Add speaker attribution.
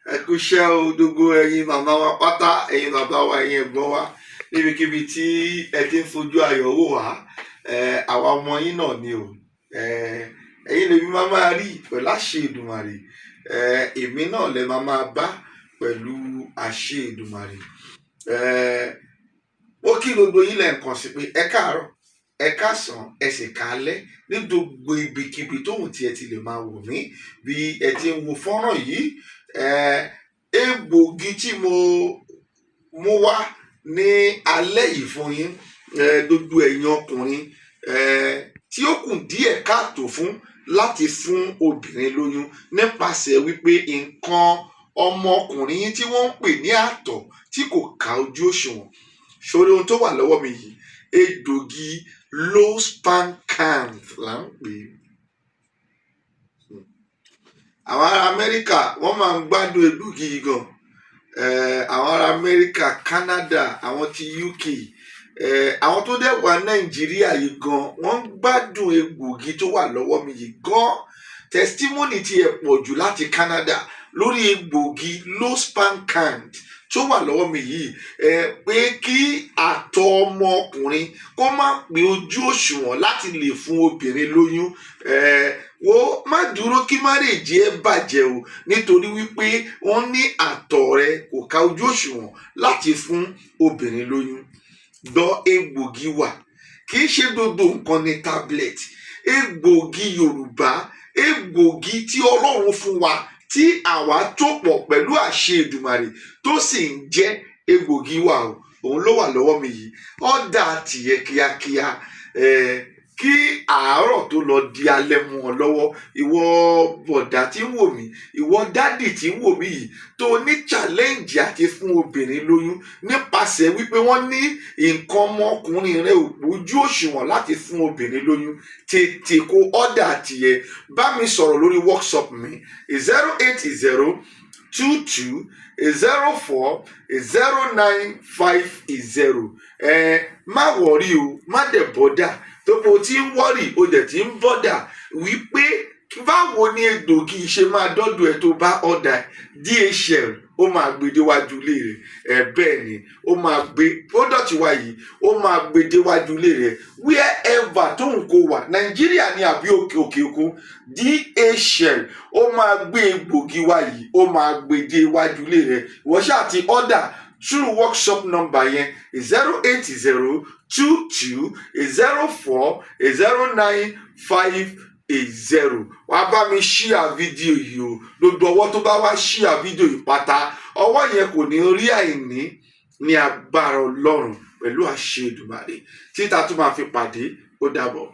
Speaker 1: Ẹ kú iṣẹ́ o, gbogbo ẹ̀yin màmá wa pátá, ẹ̀yin bàbá wa, ẹ̀yin ẹ̀gbọ́n wa, níbikíbi tí ẹ ti ń fojú ayọ̀ wò wá. Àwa ọmọ yín náà ni o. Ẹ̀yin lèmi máa máa rí pẹ̀lú àṣẹ Èdùmàrè. Èmi náà lẹ máa máa bá pẹ̀lú àṣẹ Èdùmàrè. Ó kí gbogbo yín lẹ́ẹ̀kan sí pé ẹ káàárọ̀, ẹ káàsán, ẹ sì káalẹ́ ní gbogbo ibikíbi tóhùn tí ẹ ti lè máa wò mí bí ẹ ti ń wo fọ́nrán yìí. Egbògi tí mo mú wá ní alẹ́ yìí fún yín, gbogbo ẹ̀yin ọkùnrin tí ó kù díẹ̀ káàtó fún láti fún obìnrin lóyún nípasẹ̀ wípé nǹkan ọmọkùnrin yín tí wọ́n ń pè ní àtọ̀ tí kò ká ojú òṣùwọ̀n sórí ohun tó wà lọ́wọ́ mi yìí, egbògi low sperm count là ń pè é. Àwọn ará Amẹ́ríkà, wọ́n máa ń gbádùn egbògi yìí gan. Àwọn ará Amẹ́ríkà, Canada, àwọn ti UK, àwọn tó dẹ̀ wà Nàìjíríà yìí gan, wọ́n ń gbádùn egbògi tó wà lọ́wọ́ mi yìí gan. Testimony ti ẹ̀ pọ̀ jù láti Canada lórí egbògi low sperm count tó wà lọ́wọ́ mi yìí, pé kí àtọ̀ ọmọkùnrin kó má pé ojú òṣùwọ̀n láti lè fún obìnrin lóyún. Wo, má dúró kí marriage ẹ bàjẹ́ o, nítorí wípé wọ́n ní àtọ̀ rẹ kò ká ojú òṣùwọ̀n láti fún obìnrin lóyún. Gbọ́, egbògi wà. Kì í ṣe gbogbo nǹkan ní tablet. Egbògi Yorùbá, egbògi tí Ọlọ́run fún wa tí àwa tó pọ̀ pẹ̀lú àṣẹ Èdùmàrè tó sì ń jẹ́ egbògi wa o, òun ló wà lọ́wọ́ mi yìí. Order tìyẹ kíákíá kí àárọ̀ tó lọ di alẹ́ mú ọ lọ́wọ́. Ìwọ bọ̀dá tí ń wò mí, ìwọ daddy tí ń wò mí yìí tó ní challenge àti fún obìnrin lóyún nípasẹ̀ wípé wọ́n ní nǹkan ọmọkùnrin rẹ ò pójú òṣùwọ̀n láti fún obìnrin lóyún, tètè kó order tìyẹ. Bá mi sọ̀rọ̀ lórí WhatsApp mi, 08022040950. Ẹ má worry o, má dẹ̀ bother tó bó ti ń worry, o dẹ̀ ti ń bother wípé báwo ni egbògi ṣe máa dọ́dọ̀ ẹ. Tó bá order ẹ̀, DHL ó máa gbé déwájú ilé rẹ̀. Ẹ bẹ́ẹ̀ ni, ó máa gbé product wa yìí, ó máa gbé déwájú ilé rẹ̀, wherever tóun kò wà, Nàìjíríà ní àbí òkè òkun. DHL ó máa gbé egbògi wa yìí, ó máa gbé déwájú ilé rẹ̀. Ìwọ ṣáà ti order through WhatsApp number yẹn, 08022040950. Wàá bá mi share fídíò yìí o. Gbogbo ọwọ́ tó bá wá share fídíò yìí pátá, ọwọ́ yẹn kò ní rí àìní ní agbára Ọlọ́run pẹ̀lú àṣẹ Èdùmàrè. Títa tó máa fi pàdé, ó dàbọ̀.